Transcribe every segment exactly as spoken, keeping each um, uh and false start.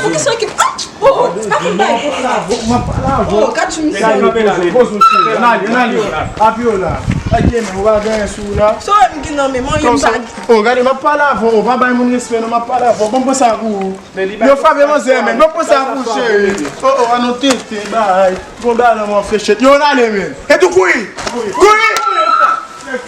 Poukisa ki. Oh, oh, se pa pou bay. Oh, gad sou misye. Gade, kanpe la, men. Poze w, cheri. N ale, n ale. Apye w la. Gade, men, ou pa gen anyen sou ou la. Sa w wè m gen nan men mwen, yo m pa. Oh, gade, m ap pale avè w. Pa bay moun respè, non, m ap pale avè w. Bon, pran sa pou ou. Yo frape manzè, men. Bon, pran sa pou ou, cheri. Oh, oh, an nou tenten, bay. Bon, bay, non, mwen fè chèt. Yo, n ale, men. E tou kouri. Kouri. Kouri. Non,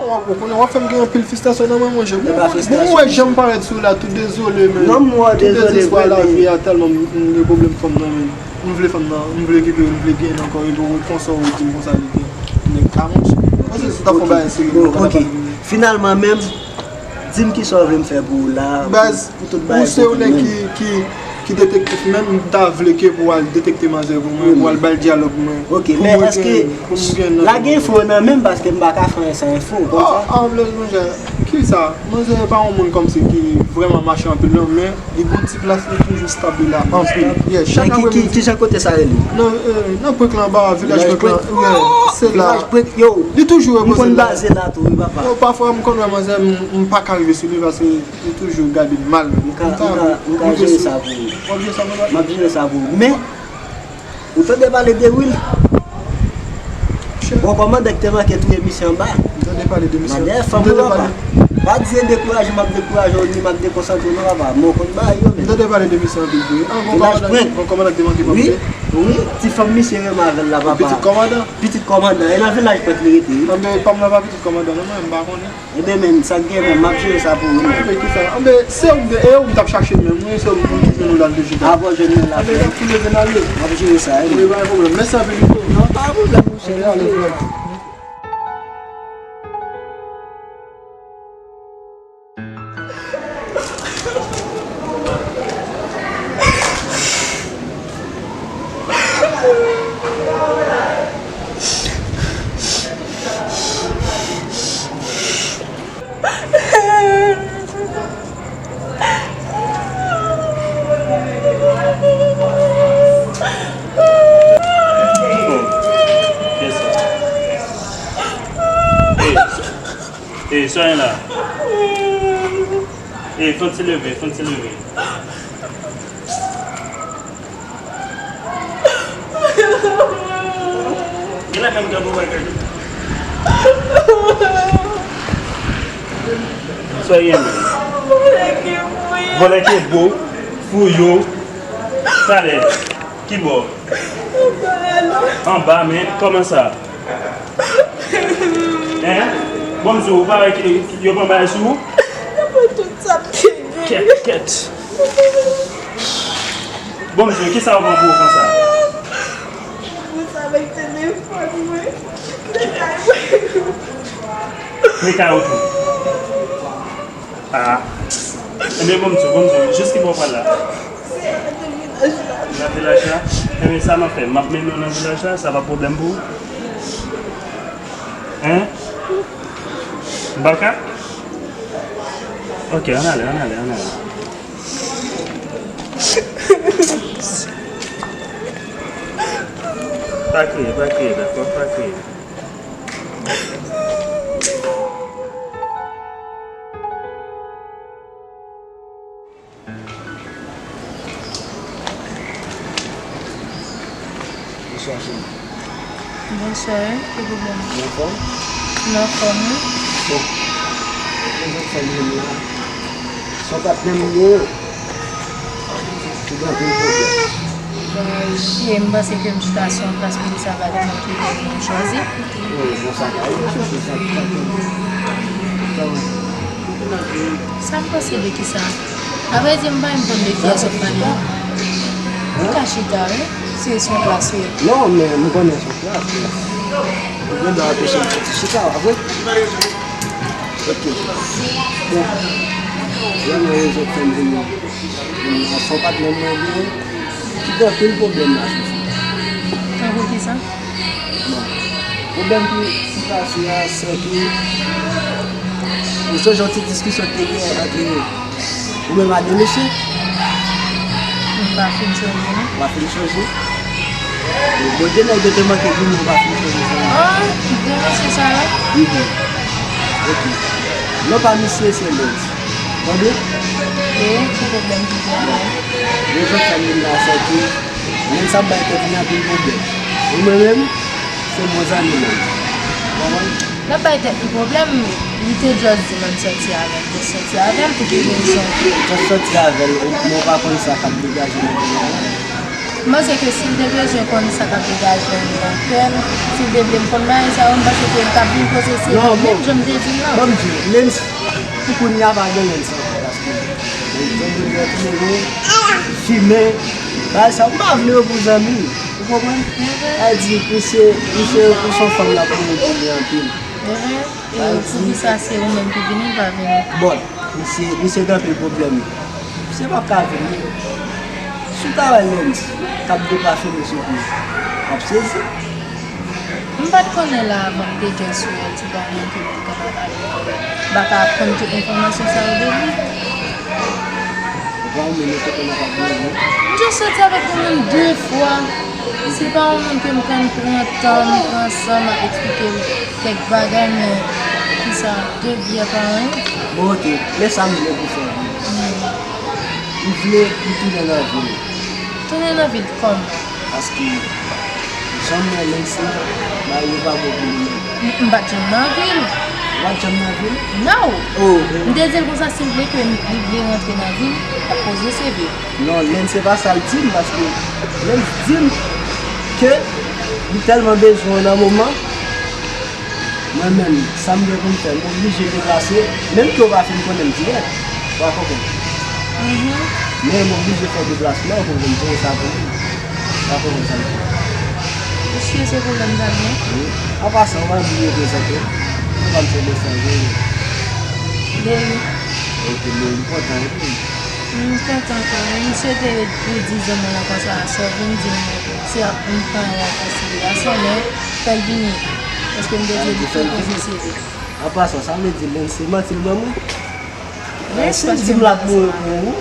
w ap, w konnen w ap fè m gen anpil fristasyon nan mwen, monchè. Bon, bon, w wè jan m parèt sou la, tou dezole, men. Non, mwen tou dezespwa lavi a, tèlman m, m gen pwoblèm fanm nan, men. M vle fanm nan, m vle kite l, m vle gen l ankò, epi w konsa w di m konsa li gen nèg ka, monchè. Panse si w ta fè yon bagay serye, mwen pa ta pale. Finalman menm, di m kisa w vle m fè pou ou la, pou, pou tout bagay. Baz, ou se yon nèg ki, ki, ki detektif, menm m ta vle ke pou w al detekte manzè pou mwen, pou w al ba l dyalòg mwen. Ok, men èske lage enfo yo nan men m, paske m pa ka fè anyen san enfo, konsa? Oh, an vle, monchè, kisa? Manzè pa yon moun kòmsi ki vrèman mache anpil, non, men li gon ti plas, li toujou stab, li la anpil. Yeah, chak aprèmidi. Ki, ki, ki jan kote sa rele? Nan, euh, nan Prank lan anba, Vilaj Prank lan. Yeah, se la. Vilaj Prank, yo. Li toujou repoze la. M konn baze la tou, wi, papa. Yo, pafwa, m konn wè manzè, m, m pa ka rive sou li, paske li toujou gade m mal. M ka, m ka, m ka jere sa pou ou. W ap jere sa pou mwen? M ap jere sa pou ou. Men, ou tande pale de Will? Bon, kòmandan ki te manke touye misye anba. M tande pale de misye. Nan dèyè fanm ou la, pa. Pa di se dekouraje m ap dekouraje w, ni m ap dekonsantre w, non, papa. Men w konn bagay yo, men. M tande pale de misye anpil vre. Ah, bon, kòmandan, bon, kòmandan ki te manke pa misye? Wi, wi, ti fanm misye renmen avè l la, papa. Pitit kòmandan? Pitit kòmandan. E nan Vilaj Prank li rete, wi. Ah, men pa m nan pa pitit kòmandan, non, mwen, m pa konnen. Ebyen, men, sa k gen, men, m ap jere sa pou ou, men. Anben, kisa? Anben, se ou m te, e ou m t ap chache menm, wi, se ou m ki jwenn ou la, n te chita. Apre w jwenn mwen la, frè. Anben, n ap tou leve n ale. M ap jere sa, wi. Wi, pa gen pwoblèm. Mèsi anpil, wi. Non, pa gen pwoblèm, monchè. Anben, ale, frè. Ey, sa ye la? Ey, fè yon ti leve, fè yon ti leve. Genlè menm gad ou pa gade. Sa ye menm? Vòlè ke bo, fouyo, talè. Ki bò? Anba, men, kòman sa? Hein? Bon, m di w, ou pa wè ki, ki, yo pran bagay sou ou? Yo pran tout sa m te gen. Kèt, kèt. Bon, m di w, kisa yo pran pou ou konsa? Yo pran sa avèk telefòn mwen. Kle kay mwen. Kle kay ou tou. Ah. Ebyen, bon, m di w, bon, m di w, jis ki bò w pral la? Nan vilaj la. Nan vilaj la? Ebyen, sa m ap fè, m ap mennen w nan vilaj la, sa pa pwoblèm pou ou? Hein? M pa ka? Ok, ann ale, ann ale, ann ale. Pa kriye, pa kriye, dakò? Pa kriye. Bonswa, cheri. Bonswa, wi. Ki pwoblèm? Ou anfòm? M anfòm, wi. Bon. Ou konn sa k fè m menm la? Se yon patnè m ye. Li gen anpil pwoblèm. Bon, e m panse ke m chita sou yon plas pou li, sa va demontre ke m chwazi. Wi, bon, sa ka rive, se sa ki pa tande. Sa m panse de kisa? Avrèdi, m pa menm konn de kiyès w ap pale a. Ou ka chita, wi, si se yon plas, wi. Non, men m konnen se yon plas, men ou gen dwa apeche m fè ti chita, pa vre? Ok. Bon. Vrèman, rezon k fè m vini. Vin la, se yon patnè mwen li ye. Ki gen anpil pwoblèm la, chofè. Tankou kisa? Bon. Pwoblèm ki, ki pase a, se ke, ou sonje yon ti diskisyon ki te gen ant ou menm ak de mesye? M pa fin sonje, non. Ou pa fin sonje? Bon, de nèg yo te manke vini, yo pa fin fè sa. Ah, de mesye sa yo? Mhm. Ok. Non pa misye se Lens. Tande? E ki pwoblèm ki gen la? Rezon k fè m vin la, se ke Lens ap bay tèt li anpil pwoblèm. E mwen menm, se bon zanmi Lens. Ou konprann? L ap bay tèt li pwoblèm, li te just di m ann sòti avè l, just sòti avè l pou ki rezon? Just sòti avè l, ou, mwen pa konn sa k ap degaje nan tèt li. M panse ke si l te bezwen konn sa k ap degaje anndan kè l, si l te vle m konn bagay sa yo, m panse ke l t ap vin poze se li menm jan m te di l lan. Ban m di w, Lens, pou kounye a pa gen Lens ankò, paske Lens jan de lè tou le fimen, bagay sa yo, m pa vle yo pou zanmi, ou konprann? Sa di, misye, misye, ou se yon fanm l ap mouri pou li anpil. E poukisa se ou menm ki vini, l pa vini? Bon, misye, misye gen anpil pwoblèm. Misye p ap ka vini. Si w ta wè Lens k ap depafimen sou pye, w ap sezi. M pa t konnen la avan m te gen sou Lens, se pa yon moun ke m te konn ap pale. M pa ka aprann tout enfòmasyon sa yo de li. Ou pa yon moun yo te konn ap ap vini. M just sòti avèk yon moun de fwa. Se pa yon moun ke m konn pran tan, m pran san, m ap eksplike l kèk bagay, men kisa, de biyè pa anyen. Bon, ok, men sa m vle pou fè. M vle pou tounen nan vi l. Tounen nan vi l kòman? Paske jan m wè Lens la, bagay yo pa bon pou li menm. M, m pa t janm nan vi l. Ou pa t janm nan vi l? No! Oh, oh. M te di l konsa, si l vle ke li vle rantre nan vi m, l ap poze se vi. Non, Lens se pa sa l di m, paske Lens di m ke li tèlman bezwen w nan moman, mwen menm, sa m gen pou m fè, m oblije deplase, menm ke w pa fin konnen m dirèk, w a konprann. Mhm. Men m oblije fè deplasman pou vin jere sa pou li. W a konprann sa m di w. Eskize pou lè m ta byen. Wi. An pasan, w pa bliye prezante w. Ou pa m fè mesaj, wi. Leli. Ok, Leli, m kontan, epi. M kontan kanmenm. M swete ou di zanmi w lan konsa, sa w vin di m, se ap m pran yon konsiderasyon, men fè l vini. Paske m te di l pou poze se li. An pasan, sa vle di Lens se manti l ban mwen? Lens se di m l ap mouri pou ou,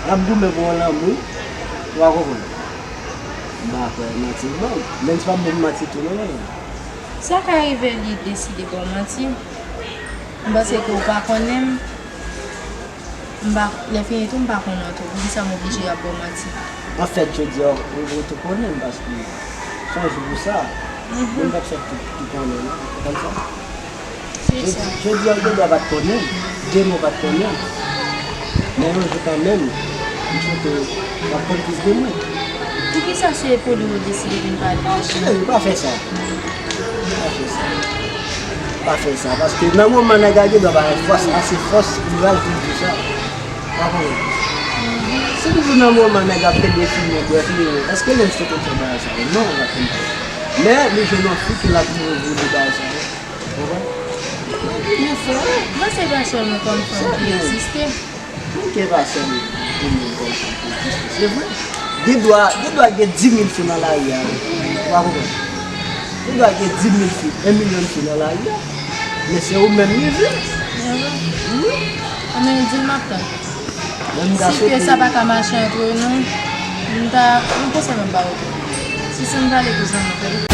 l ap goumen pou yon lanmou, ou pa konprann? M pa kwè manti l ban m. Lens p ap ban m manti tou non, non, non. Sa ka rive li deside ba w manti. M panse ke w pa konnen m. M pa, lè fini tou, m pa konnen w tou. Poukisa m oblije ap ba w manti? Anfèt, jodi a, ou, ou tou konnen m, paske se yon jou pou sa. Mhm. Moun p ap sot tou, tou konnen, non. Ou konn sa? Se sa. Jodi a, ou gendwa pa t konnen m, demen w pa t konnen m. Men yon jou kanmenm, m swete w ap konn plis de mwen. Poukisa se pou li w deside vin pale? Ah, cheri, pa fè sa. Pa fè sa. Pa fè sa. Paske nan moman nèg la gendwa pa gen fòs, ase fòs, kouraj pou l di sa. Pa konprann. Se toujou nan moman nèg ap kenbe fimen, bwè fimen. Èske Lens te konn fè bagay sa yo? Non, l pa t konn fè. Men li jwenn yon fi ke l ap mouri pou li bagay sa yo. Konprann? Byen fè. Mwen se pa sèlman kòm fanm ki egziste. Mwen ke pa sèlman pou mwen kòm fanm ki egziste. Se vre. Gendwa, gendwa gen di mil fi nan lari a, wi. Ou pa konprann? Gendwa gen di mil fi, yon milyon fi nan lari a. Men se ou menm li vle. Wi. Anben, di l m ap tann. Si ke sa pa ka mache antre nou, m ta, m konsèy mwen ba ou tou. Si se m pale pou zanmi,